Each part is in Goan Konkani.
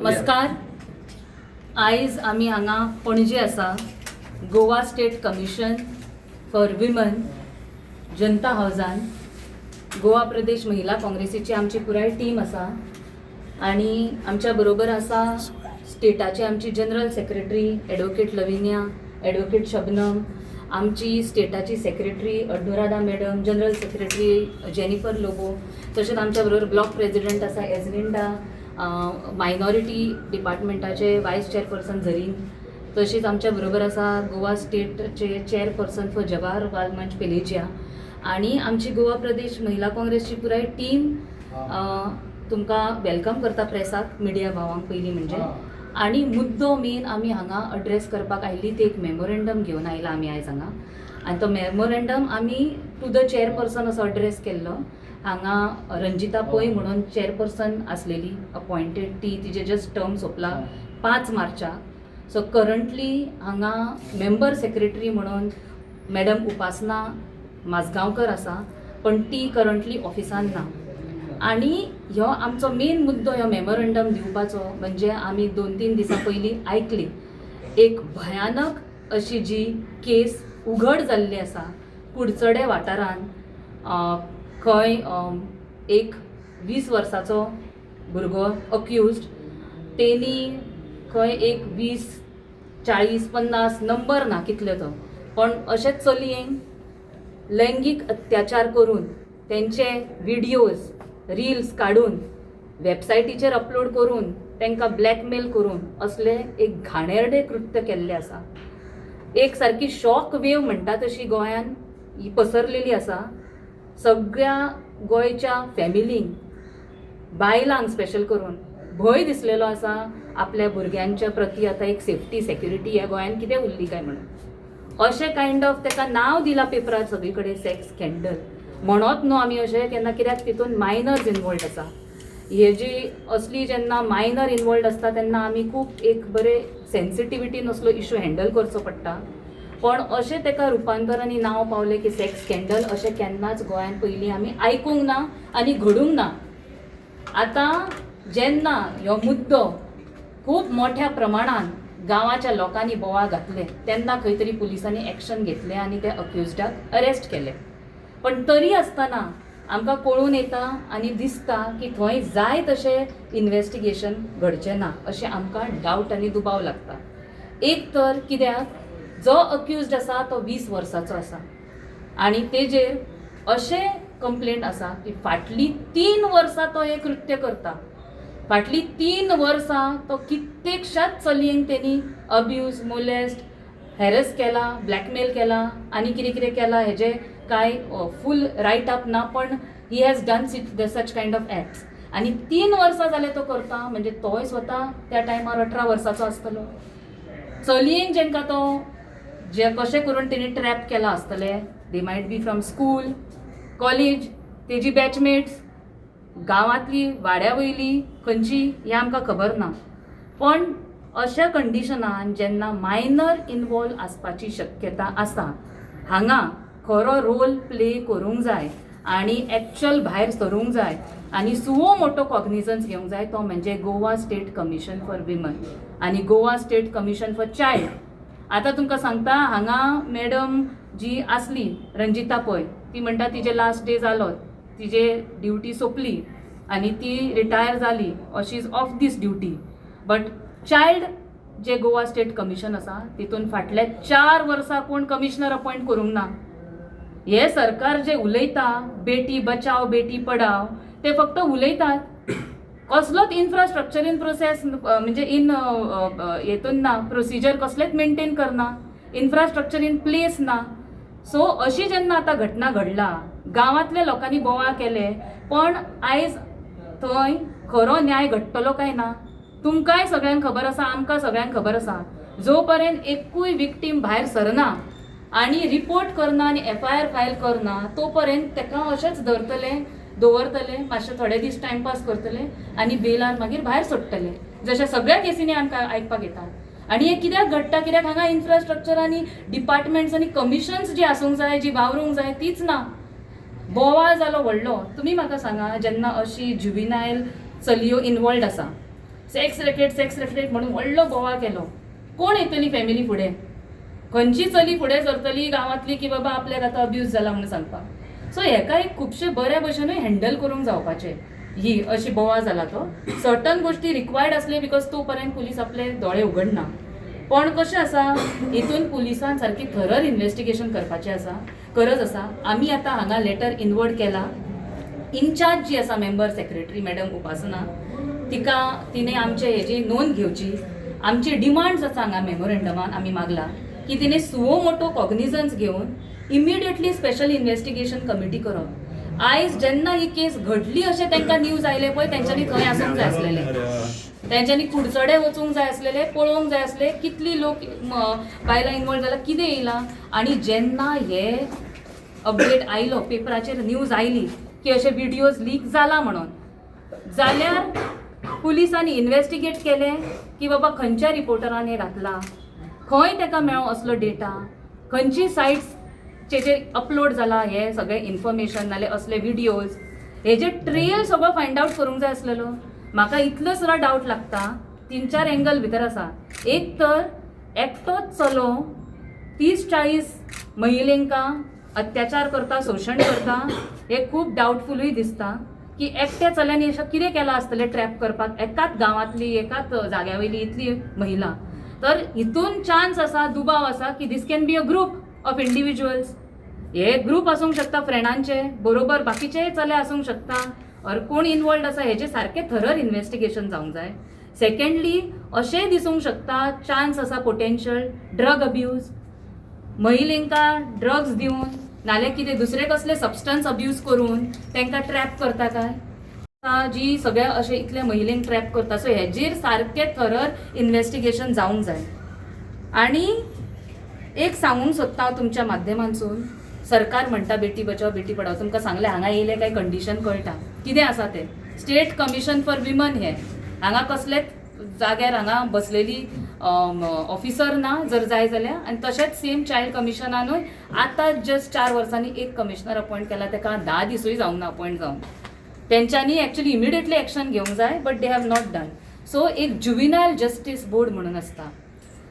नमस्कार. आयज आमी हांगा पणजे आसा, Goa state commission for women जनता हावजान. गोवा प्रदेश महिला काँग्रेसीची आमची पुराय टीम आसा आनी आमच्या बरोबर आसा स्टेटाची आमची general secretary advocate Lavinia, advocate Shabnam, आमची स्टेटाची secretary Anuradha madam, general secretary Jennifer Lobo, तशेंच आमच्या बरोबर ब्लॉक प्रेजिडंट आसा एजलिंडा, मायनॉरिटी डिपार्टमेंटाचे वायस चेअरपर्सन झरीन, तशीच आमच्या बरोबर आसा गोवा स्टेटचे chairperson for Jawahar Bal Manch Pelagia आणि आमची गोवा प्रदेश महिला काँग्रेसची पुराय टीम तुमकां welcome करता प्रेसाक, मिडिया भावांक पयलीं म्हणजे. आणि मुद्दो मेन आमी हांगा अड्रेस करपाक आयिल्ली ती एक मेमोरेंडम घेवन आयला आमी आयज हांगा आनी तो मेमोरेंडम आमी टू the chairperson असो अड्रेस केल्लो. हांगा रंजिता पै म्हणून चेअरपर्सन आसलेली अपॉयंटेड, ती तिजे जस्ट टर्म सोंपला 5 मार्चाक. सो करंटली हांगा मेंबर सेक्रेटरी म्हणून मॅडम उपासना माजगांवकर आसा, पण ती करंटली ऑफिसान ना. आनी ह्यो आमचो मेन मुद्दो ह्यो मेमोरंडम दिवपाचो म्हणजे आमी 2-3 दिसां पयलीं आयकली एक भयानक अशी जी केस उघड जाल्ली आसा कुडचडे वाठारान, खंय एक 20 वर्साचो भुरगो अक्युज्ड तेणी खंय एक 20, 40, 50, नंबर ना कितले तो, पण अशेंच चलयेंक लैंगीक अत्याचार करून तेंचे विडियोज, रिल्स काडून वेबसायटीचेर अपलोड करून तांकां ब्लॅकमेल करून असले एक घाणेरडे कृत्य केल्लें आसा. एक सारकी शॉक वेव म्हणटा तशी गोंयान ही पसरलेली आसा. सगळ्या गोंयच्या फॅमिलींक, बायलांक स्पेशल करून भंय दिसलेलो आसा आपल्या भुरग्यांच्या प्रती, आतां एक सेफ्टी, सेक्युरिटी ह्या गोंयान कितें उरली काय म्हणून. अशें कायंड ऑफ ताका नांव दिलां पेपरार सगळी कडेन, सेक्स स्कँडल म्हणत न्हू आमी अशें केन्ना, कित्याक तितून मायनर्स इनवॉल्ड आसा. हे जी असली जेन्ना मायनर इनवॉल्ड आसता तेन्ना आमी खूब एक बरे सेन्सिटिविटीन असलो इशू हँडल करचो पडटा. पण अशें ताका रुपांतर आनी नांव पावलें की सेक्स स्कँडल, अशें केन्नाच गोंयांत पयलीं आमी आयकूंक ना आनी घडूंक ना. आतां जेन्ना ह्यो मुद्दो खूब मोठ्या प्रमाणान गांवाच्या लोकांनी बोवाळ घातले तेन्ना खंय तरी पुलिसांनी एक्शन घेतलें आनी त्या अक्युज्डाक अरेस्ट केले. पण तरी आसतना आमकां कळून येता आनी दिसता की थंय जाय तशें इन्वेस्टिगेशन घडचें ना अशें आमकां डावट आनी दुबाव लागता. एक तर कित्याक जो अक्युज्ड आसा तो 20 वर्साचो आसा आनी तेजेर अशें कंप्लेंट आसा की फाटलीं 3 वर्सां तो हें कृत्य करता. फाटलीं 3 वर्सां तो कित्येकशाच चलयेंक तेणी अब्यूज, मोलेस्ट, हॅरस केला, ब्लॅकमेल केला आनी कितें कितें केलां हेजें कांय फूल रायट अप ना, पण he has done the such kind of acts. आनी 3 वर्सां जालें तो करता म्हणजे तोय स्वता त्या टायमार 18 वर्साचो आसतलो. चलयेंक जेंकां तो जे कशें करून तेणी ट्रॅप केलां आसतलें, they might be from school, college, तेजी बॅचमेट्स, गांवांतली, वाड्या वयली, खंयची हें आमकां खबर ना. पण अशा कंडिशनान जेन्ना मायनर इनवॉल्व आसपाची शक्यता आसा, हांगा खरो रोल प्ले करूंक जाय आनी एक्चुअल भायर सरूंक जाय आनी सुओ मोटो कॉग्निजन्स घेवंक जाय, तो म्हणजे Goa state commission for women आनी Goa state commission for child. आतां तुमकां सांगता, हांगा मॅडम जी आसली रंजिता पै, ती म्हणटा तिजे लास्ट डे जालो, तिजे ड्युटी सोंपली आनी ती रिटायर जाली or she is off this duty. But child J Goa state commission आसा तितून फाटल्या 4 वर्सां कोण कमिशनर अपॉयंट करूंक ना. हे सरकार जे उलयता बेटी बचाव बेटी पढाव, ते फक्त उलयतात. कसलोच इन्फ्रास्ट्रक्चर इन प्रोसेस म्हणजे इन हेतून ना, प्रोसिजर कसलेच मेंटेन करना, इन्फ्रास्ट्रक्चर इन प्लेस ना. सो अशी जेन्ना आतां घटना घडला, गांवांतल्या लोकांनी बोवाळ केले, पण आयज थंय खरो न्याय घडटलो काय ना, तुमकांय सगळ्यांक खबर आसा, आमकां सगळ्यांक खबर आसा. जो पर्यंत एकूय विक्टीम भायर सरना आनी रिपोर्ट करना आनी एफआयआर फायल करना तो पर्यंत ताका अशेंच धरतले, दवरतले, मातशे थोडे दीस टायमपास करतले आनी बेलार मागीर भायर सोडटले, जशें सगळ्या केसींनी आमकां आयकपाक येता. आनी हें कित्याक घडटा? कित्याक हांगा इन्फ्रास्ट्रक्चर आनी डिपार्टमेंट्स आनी कमिशन्स जी आसूंक जाय, जी वावरूंक जाय, तीच ना. बोवाळ जालो व्हडलो. तुमी म्हाका सांगा, जेन्ना अशी जुविनायल चलयो इनवॉल्ड आसा, सेक्स रॅकेट, सेक्स रॅकेट म्हणून व्हडलो बोवाळ केलो. कोण येतली फॅमिली फुडें? खंयची चली फुडें सरतली गांवांतली की बाबा आपल्याक आतां अब्यूज जाला म्हणून सांगपाक? सो हेका एक खुबशे बऱ्या भशेनूय हँडल करूंक जावपाचें. ही अशी बोवाळ जाला तो सर्टन गोश्टी रिक्वायर्ड आसले, because तो पर्यंत पुलीस आपले दोळे उगडना. पण कशें आसा, हितून पुलिसान सारकी थरर इन्वेस्टिगेशन करपाचें आसा, गरज आसा. आमी आतां हांगा लेटर इनवर्ड केला. इन्चार्ज जी आसा, मेंबर सेक्रेटरी मॅडम उपासना, तिका तिणें आमचे हेजी नोंद घेवची. आमची डिमांड्स आसा, हांगा मेमोरेंडमान आमी मागला की तिणें सुओ मोटो कॉग्निजन्स घेवन इमिडिएटली स्पेशल इन्वेस्टिगेशन कमिटी करप. आयज जेन्ना ही केस घडली अशें तांकां न्यूज आयले पळय, तेंच्यांनी थंय आसूंक जाय आसलेलें, तेंच्यांनी कुडचडे वचूंक जाय आसलेले, पळोवंक जाय आसले कितली लोक बायलां इनवॉल्व जाला, कितें येयलां. आनी जेन्ना हे अपडेट आयलो, पेपराचेर न्यूज आयली की अशे विडियोज लीक जाला म्हणून, जाल्यार पुलिसांनी इन्वेस्टिगेट केलें की बाबा खंयच्या रिपोर्टरान हें घातलां, खंय ताका मेळ्ळो असलो डेटा, खंयची सायट्स चेर अपलोड जाला हे सगळे इन्फॉर्मेशन नाल्यार असले विडियोज, हेजे ट्रेल सगळो फायंड आवट करूंक जाय आसलेलो. म्हाका इतलो सुद्दां डावट लागता, तीन चार एंगल भितर आसा. एक तर एकटोच चलो 30-40 महिलेंका अत्याचार करता, शोशण करता, हे खूब डावटफुलूय दिसता की एकट्या चल्यान अशें कितें केलां आसतलें ट्रॅप करपाक एकाच गांवांतली, एकाच जाग्या वयली इतली महिला. तर हितून चान्स आसा, दुबाव आसा की this can be a group of individuals. हे ग्रूप आसूंक शकता फ्रेंडांचे बरोबर, बाकीचेय चले आसूंक शकता ऑर कोण इनवॉल्ड आसा, हेजे सारकें थरर इन्वेस्टिगेशन जावंक जाय. सेकंडली, अशेंय दिसूंक शकता, चान्स आसा पोटेन्शियल ड्रग अब्यूज, महिलेंका ड्रग्स दिवन नाल्यार कितें दुसरे कसले सबस्टन्स अब्यूज करून तांकां ट्रॅप करता काय जी सगळ्या अशे इतले महिलेंक ट्रॅप करता. सो हेजेर सारकें थरर इन्वेस्टिगेशन जावंक जाय. आनी एक सांगूंक सोदता हांव तुमच्या माध्यमांतसून, सरकार म्हणटा बेटी बचाव बेटी पढाव. तुमकां सांगलें, हांगा येयलें काय कंडिशन कळटा कितें आसा तें. स्टेट कमिशन फॉर विमन हें हांगा कसलेच जाग्यार हांगा बसलेली ऑफिसर ना जर जाय जाल्यार. आनी तशेंच सेम चायल्ड कमिशनानूय आतां जस्ट 4 वर्सांनी एक कमिशनर अपॉयंट केला, ताका 10 दिसूय जावंक ना अपॉयंट जावन. तेंच्यांनी एक्चुली इमिडिएटली एक्शन घेवंक जाय, but they have not done so. एक जुविनायल जस्टीस बोर्ड म्हणून आसता,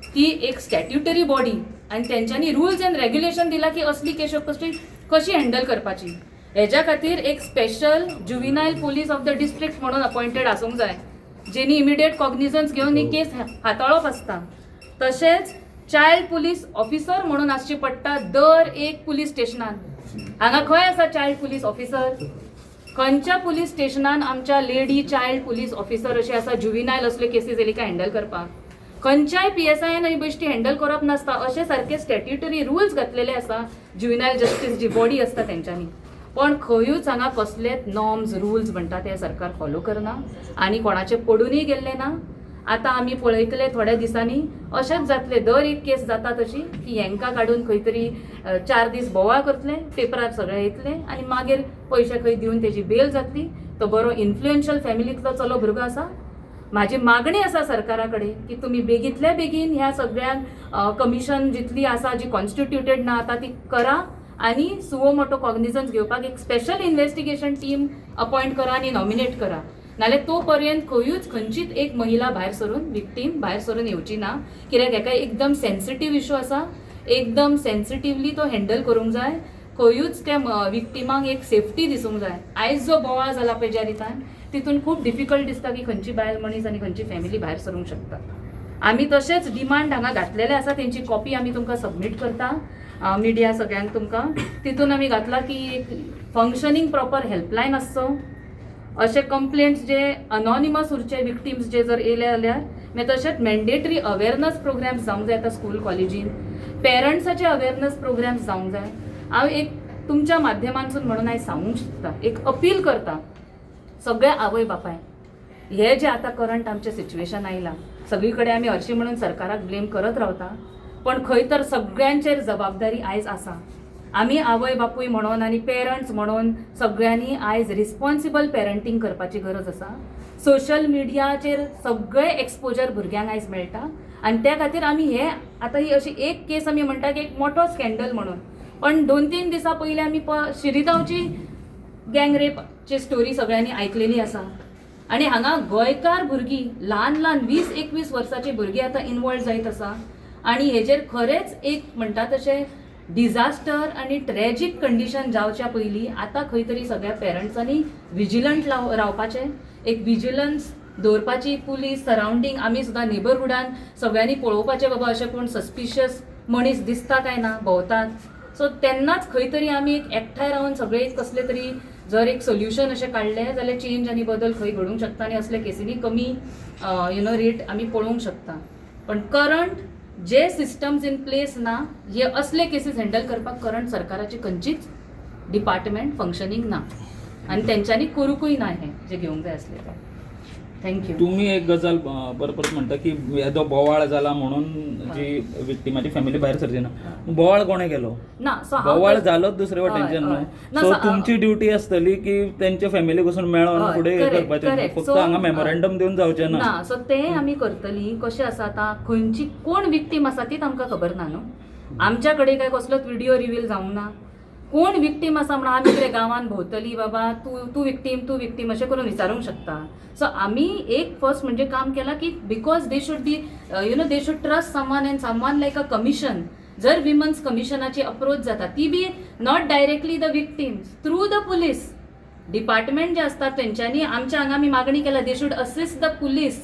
ती एक स्टॅट्युटरी बॉडी आनी तेंच्यांनी रुल्स अँड रेग्युलेशन दिला की असली केश कशी कशी हँडल करपाची. हेज्या खातीर एक special juvenile police of the district म्हणून अपॉयंटेड आसूंक जाय, जेनी इमिडिएट कॉग्निजन्स घेवन ही केस हाताळप आसता. तशेंच चायल्ड पुलीस ऑफिसर म्हणून आसची पडटा दर एक पुलीस स्टेशनान. हांगा खंय आसा चायल्ड पुलीस ऑफिसर? खंयच्या पुलीस स्टेशनान आमच्या लेडी चायल्ड पुलीस ऑफिसर अशे आसा, जुविनायल असले केसीस येयले काय हँडल करपाक? खंयच्याय पीएसआयन ही गोश्टी हँडल करप नासता. अशे सारके स्टॅट्युटरी रुल्स घातलेले आसा जुविनायल जस्टीस जी बॉडी आसता तेंच्यांनी, पण खंयूच हांगा कसलेच नॉर्म्स रुल्स म्हणटा ते सरकार फॉलो करना आनी कोणाचे पडूनय गेल्ले ना. आतां आमी पळयतले, थोड्या दिसांनी अशेंच जातलें. दर एक केस जाता तशी की हेंकां काडून खंय तरी 4 दीस बोवाळ करतले, पेपरार सगळें येतलें आनी मागीर पयशे खंय दिवन तेजी बेल जातली. तो बरो इन्फ्लुएन्शियल फॅमिलींतलो चलो भुरगो आसा. म्हाजी मागणी आसा सरकारा कडेन की तुमी बेगींतल्या बेगीन ह्या सगळ्यांक कमिशन जितली आसा, जी कॉन्स्टिट्युटेड ना आतां, ती करा आनी सुओ मोटो कॉग्निजन्स घेवपाक एक स्पेशल इन्वेस्टिगेशन टीम अपॉयंट करा आनी नॉमिनेट करा. नाल्यार तो पर्यंत खंयूच खंयचीच एक महिला भायर सरून, विक्टीम भायर सरून येवची ना, कित्याक हेका एकदम सेन्सिटीव इशू आसा, एकदम सेन्सिटिवली तो हँडल करूंक जाय. खंयूच त्या विक्टिमांक एक सेफ्टी दिसूंक जाय. आयज जो बोवाळ जाला पळय ज्या रितान, तितून खूब डिफिकल्ट दिसता की खंयची बायल मनीस आनी खंयची फॅमिली भायर सरूंक शकता. आमी तशेंच डिमांड हांगा घातलेले आसा, तेंची कॉपी आमी तुमकां सबमीट करता, मिडिया सगळ्यांक तुमकां. तितून आमी घातला की एक फंक्शनींग प्रॉपर हेल्पलायन आसचो, अशे कंप्लेंट्स जे अनॉनिमस उरचे विक्टिम्स जे जर येयले जाल्यार. मागीर तशेंच मॅन्डेटरी अवेरनस प्रोग्राम्स जावंक जाय आतां स्कूल कॉलेजीन, पेरंट्साचे अवेरनस प्रोग्राम्स जावंक जाय. हांव एक तुमच्या माध्यमांतसून म्हणून हांव सांगूंक सोदता, एक अपील करता सगळ्या आवय बापाय, हे जे आतां करंट आमचें सिच्युएशन आयलां, सगळी कडेन आमी हरशीं म्हणून सरकाराक ब्लेम करत रावता, पण खंय तर सगळ्यांचेर जबाबदारी आयज आसा. आमी आवय बापूय म्हणून आनी पेरंट्स म्हणून सगळ्यांनी आयज रिस्पॉन्सिबल पेरंटींग करपाची गरज आसा. सोशल मिडियाचेर सगळे एक्सपोजर भुरग्यांक आयज मेळटा आनी त्या खातीर आमी हे आतां ही अशी एक केस आमी म्हणटा की एक मोठो स्कँडल म्हणून, पण 2-3 दिसां पयलीं आमी श्रीगांवची गँग रेपची स्टोरी सगळ्यांनी आयकलेली आसा. आनी हांगा गोंयकार भुरगीं, ल्हान ल्हान 20-21 वर्सांची भुरगीं आतां इनवॉल्व जायत आसा. आनी हेजेर खरेंच एक म्हणटा तशें डिझास्टर आनी ट्रेजीक कंडिशन जावच्या पयलीं आतां खंय तरी सगळ्या पेरंट्सांनी विजिलंट रावपाचें, एक विजिलन्स दवरपाची. पुलीस सरावंडींग, आमी सुद्दां नेबरहुडान सगळ्यांनी पळोवपाचें, बाबा अशें कोण सस्पिशियस मनीस दिसता काय ना भोंवतात. सो तेन्नाच खंय तरी आमी एक एकठांय रावन सगळे एक कसले तरी जर एक सोल्युशन अशें काडलें जाल्यार चेंज आनी बदल खंय घडूंक शकता आनी असल्या केसींनी कमी you know rate आमी पळोवंक शकता. पण current J systems in place ना, हे असले केसीस हँडल करपाक करंट सरकाराची खंयचीच डिपार्टमेंट फंक्शनींग ना आनी तेंच्यांनी करुंकूय ना हें जें घेवंक जाय आसलें तें. Thank you. तुमी एक गजाल परत परत म्हणटा की येदो बोवाळ जाला म्हणून जी विक्टिमाची फॅमिली भायर सरची ना. बोवाळ कोणें केलो? ना, सो हांव बोवाळ जालोच दुसरे वटेनच्यान हय, न्हू. हय. ना, सो तुमची ड्युटी आसतली की तेंच्या फॅमिलीक वचून मेळोन फुडें हें करपाचें न्हू. फक्त हांगा मेमोरेंडम दिवन जावचें ना. ना, सो तें आमी करतली. कशें आसा, आतां खंयची कोण विक्टीम आसा तीच आमकां खबर ना न्हू. आमच्या कडेन काय कसलोच विडियो रिवील जावंक ना. कोण विक्टीम आसा म्हणून आमी कितें गांवांत भोंवतली, बाबा तूं तूं विक्टीम, तूं विक्टीम अशें करून विचारूंक शकता? सो आमी एक फर्स्ट म्हणजे काम केलां की because they should be you know they should trust someone and someone like a commission. जर विमन्स कमिशनाची अप्रोच जाता, ती बी not directly the victims, through the police department जे आसतात तेंच्यांनी आमच्या हांगा आमी मागणी केल्या, they should assist the police.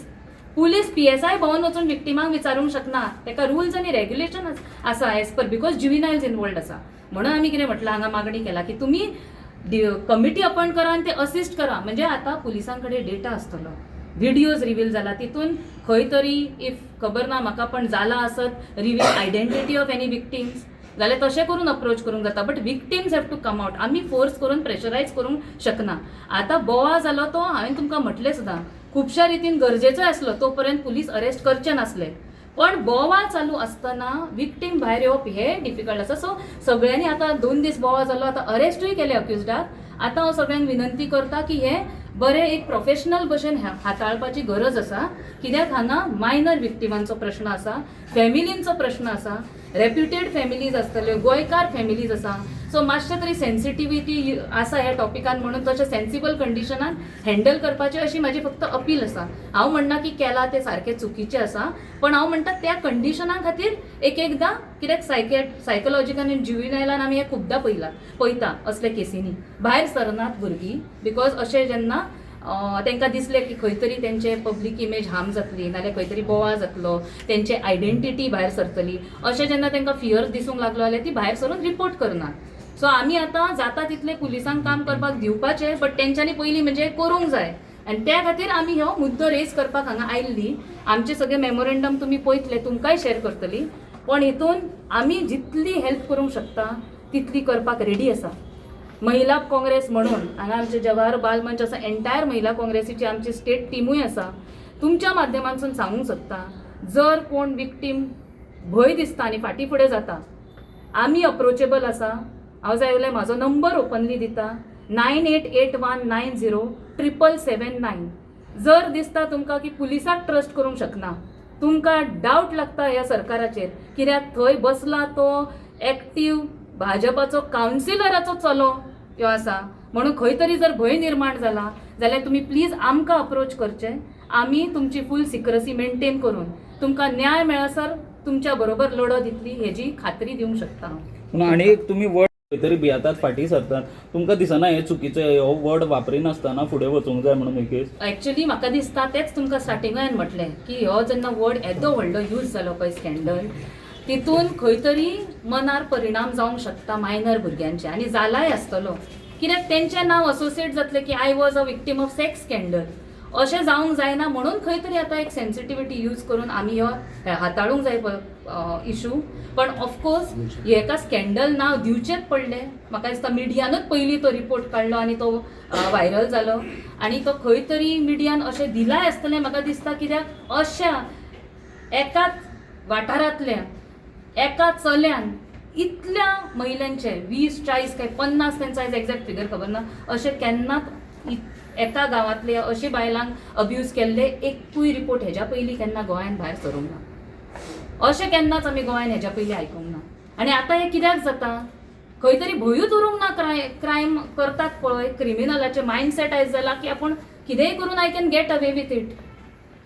Police PSI भोंवन वचून विक्टिमांक विचारूंक शकना. ताका रुल्स आनी रेग्युलेशन आसा as per, because juveniles involved आसा. म्हणून आमी कितें म्हटलां, हांगा मागणी केला की तुमी कमिटी अपॉयंट करा आनी ते असिस्ट करा. म्हणजे आतां पुलिसां कडेन डेटा आसतलो, विडियोज रिवील जाला, तितून खंय तरी if खबर ना म्हाका पण जाला आसत reveal identity of any victims जाल्यार तशें करून अप्रोच करूंक जाता, but victims have to come out. आमी फोर्स करून प्रेशरायज करूंक शकना. आतां बोवाळ जालो तो हांवें तुमकां म्हटलें सुद्दां, खुबश्या रितीन गरजेचोय आसलो. तो पर्यंत पुलीस अरेस्ट करचे नासले, पण बोवाळ चालू आसतना विक्टीम भायर येवप हें डिफिकल्ट आसा. सो सगळ्यांनी आतां 2 दीस बोवाळ जालो, आतां अरेस्टूय केले अक्युजडाक. आतां हांव सगळ्यांक विनंती करता की हें बरें एक प्रोफेशनल भशेन हाताळपाची गरज आसा, कित्याक हांगा मायनर विक्टिमांचो प्रश्न आसा, फॅमिलींचो प्रश्न आसा, रेप्युटेड फॅमिलीज आसतल्यो, गोंयकार फॅमिलीज आसा. सो मातशें तरी सेन्सिटिविटी आसा ह्या टॉपिकान, म्हणून तशें सेन्सिबल कंडिशनान हँडल करपाचें अशी म्हाजी फक्त अपील आसा. हांव म्हणना की केलां तें सारकें चुकीचें आसा, पण हांव म्हणटा त्या कंडिशना खातीर एक एकदां कित्याक सायकोलॉजिकल आनी ज्युविनायलान आमी हें खुबदां पळयलां, पळयता असल्या केसींनी भायर सरनात भुरगीं, because अशें जेन्ना तांकां दिसलें की खंय तरी तेंचे पब्लीक इमेज हार्म जातली, नाल्यार खंय तरी बोवाळ जातलो, तेंचे आयडेंटिटी भायर सरतली, अशें जेन्ना तांकां फियर दिसूंक लागलो जाल्यार ती भायर सरून रिपोर्ट करनात. सो आमी आतां जाता तितलें पुलिसांक काम करपाक दिवपाचें, बट तेंच्यांनी पयलीं म्हणजे करूंक जाय आनी त्या खातीर आमी हो मुद्दो रेज करपाक हांगा आयिल्ली. आमचे सगळे मेमोरेंडम तुमी पळयतले, तुमकांय शेअर करतली, पण हितून आमी जितली हेल्प करूंक शकता तितली करपाक रेडी आसा. महिला काँग्रेस म्हणून हांगा आमचे जवाहर बाल मंच आसा, एंटायर महिला काँग्रेसीची आमची स्टेट टिमूय आसा. तुमच्या माध्यमांतसून सांगूंक सोदता, जर कोण विक्टीम भंय दिसता आनी फाटीं फुडें जाता, आमी अप्रोचेबल आसा. हांव जाय जाल्यार म्हाजो नंबर ओपनली दिता, 9881907779. जर दिसता तुमकां की पुलिसाक ट्रस्ट करूंक शकना, तुमकां डावट लागता ह्या सरकाराचेर, कित्याक थंय बसला तो एक्टीव भाजपाचो कावन्सिलराचो चलो ह्यो आसा, म्हणून खंय तरी जर भंय निर्माण जाला जाल्यार तुमी प्लीज आमकां अप्रोच करचें. आमी तुमची फूल सिक्रसी मेंटेन करून तुमकां न्याय मेळसर तुमच्या बरोबर लढो दितली हेजी खात्री दिवंक शकता हांव. पूण आनी एक तुमी वर्ड खंय तरी भियेतात, फाटीं सरतात. तुमकां दिसना हें चुकीचें, हो वर्ड वापरिनासतना फुडें वचूंक जाय म्हणून ही केस? एक्चुली म्हाका दिसता तेंच तुमकां स्टार्टिंगान हांवें म्हटलें की हो जेन्ना वर्ड येदो व्हडलो यूज जालो पळय स्कँडल, तितून खंय तरी मनार परिणाम जावंक शकता मायनर भुरग्यांचे आनी जालाय आसतलो, कित्याक तेंचें नांव असोसिएट जातलें की I was a victim of sex scandal. अशें जावंक जायना म्हणून खंय तरी आतां एक सेन्सिटिविटी यूज करून आमी हो हाताळूंक जाय इशू. पण ऑफकोर्स हेका स्कँडल नांव दिवचेंच पडलें. म्हाका दिसता मिडियानूच पयलीं तो रिपोर्ट काडलो आनी तो व्हायरल जालो आनी तो खंय तरी मिडियान अशें दिलाय आसतलें म्हाका दिसता, कित्याक अशा एकाच वाठारांतल्या एका चल्यान इतल्या महिलांचे 20, 40 काय 50, तेंचो आयज एग्जॅक्ट फिगर खबर ना, अशें केन्नाच एका गांवांतले अशे बायलांक अब्यूज केल्ले एकूय रिपोर्ट हेज्या पयलीं केन्ना गोंयांत भायर सरूंक ना. अशें केन्नाच आमी गोंयांत हेज्या पयलीं आयकूंक ना. आनी आतां हें कित्याक जाता, खंय तरी भंयूच उरूंक ना. क्रायम करतात पळय, क्रिमिनलाचें मायंडसेट आयज जाला की आपूण कितेंय करून I can get away with it.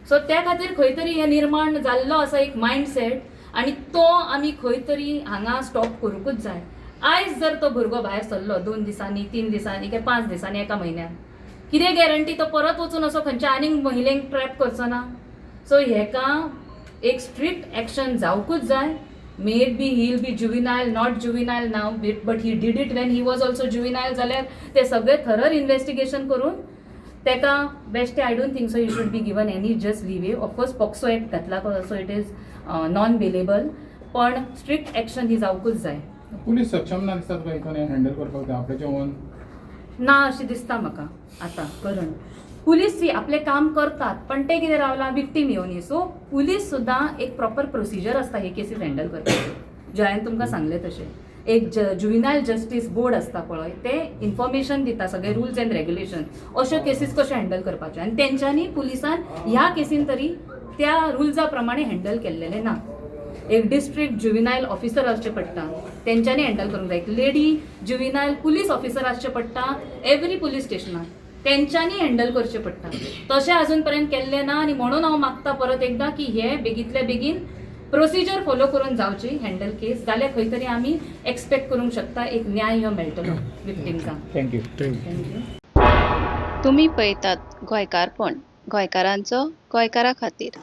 So त्या खातीर खंय तरी हें निर्माण जाल्लो आसा एक मायंडसेट आनी तो आमी खंय तरी हांगा स्टॉप करूंकूच जाय. आयज जर तो भुरगो भायर सरलो 2 दिसांनी, 3 दिसांनी काय 5 दिसांनी, एका म्हयन्यान, कितें गॅरंटी तो परत वचून असो खंयच्या आनीक महिलेक ट्रॅप करचो ना? सो हेका एक स्ट्रिक्ट एक्शन जावकूच जाय. Maybe he'll be juvenile, not juvenile now, but he did it when he was also juvenile जाल्यार ते सगळे थरर इन्वेस्टिगेशन करून तेका बेश्टे, I don't think so you should be given any just leeway. Of course POCSO Act घातला, so it is non bailable, पण स्ट्रिक्ट एक्शन ही जावकूच जाय. पुलीस सक्षम ना दिसता तुका हितून हँडल करपाक ते आपल्याचे ओन? ना अशें दिसता म्हाका आतां, कारण पुलीस सी आपलें काम करतात, पण ते कितें रावलां विक्टीम येवनी. सो पुलीस सुद्दां एक प्रॉपर प्रोसिजर आसता हे केसीस हँडल करपाक. जे हांवें तुमकां सांगलें तशें एक जुविनायल जस्टीस बोर्ड आसता पळय, ते इन्फॉर्मेशन दिता सगळे रुल्स एंड रेग्युलेशन, अश्यो केसीस कश्यो हँडल करपाच्यो, आनी तेंच्यांनी पुलिसान ह्या केसीन तरी त्या रुल्सा प्रमाणे हँडल केल्लेलें ना. एक डिस्ट्रिक्ट जुविनायल ऑफिसर आसचें पडटा, तेंच्यांनी हँडल करूंक जाय. एक लेडी जुविनायल पुलीस ऑफिसर आसचें पडटा एवरी पुलीस स्टेशनार, तेंच्यांनी हँडल करचें पडटा. तशें अजून पर्यंत केल्लें ना आनी म्हणून हांव मागता परत एकदां की हे बेगींतल्या बेगीन प्रोसिजर फॉलो करून जावची हँडल केस, जाल्यार खंय तरी आमी एक्सपेक्ट करूंक शकता एक न्याय हो मेळटलो विक्टिम्सांक. Thank you. Thank you. तुमी पळयतात गोंयकारपण, गोंयकारांचो गोंयकारा खातीर.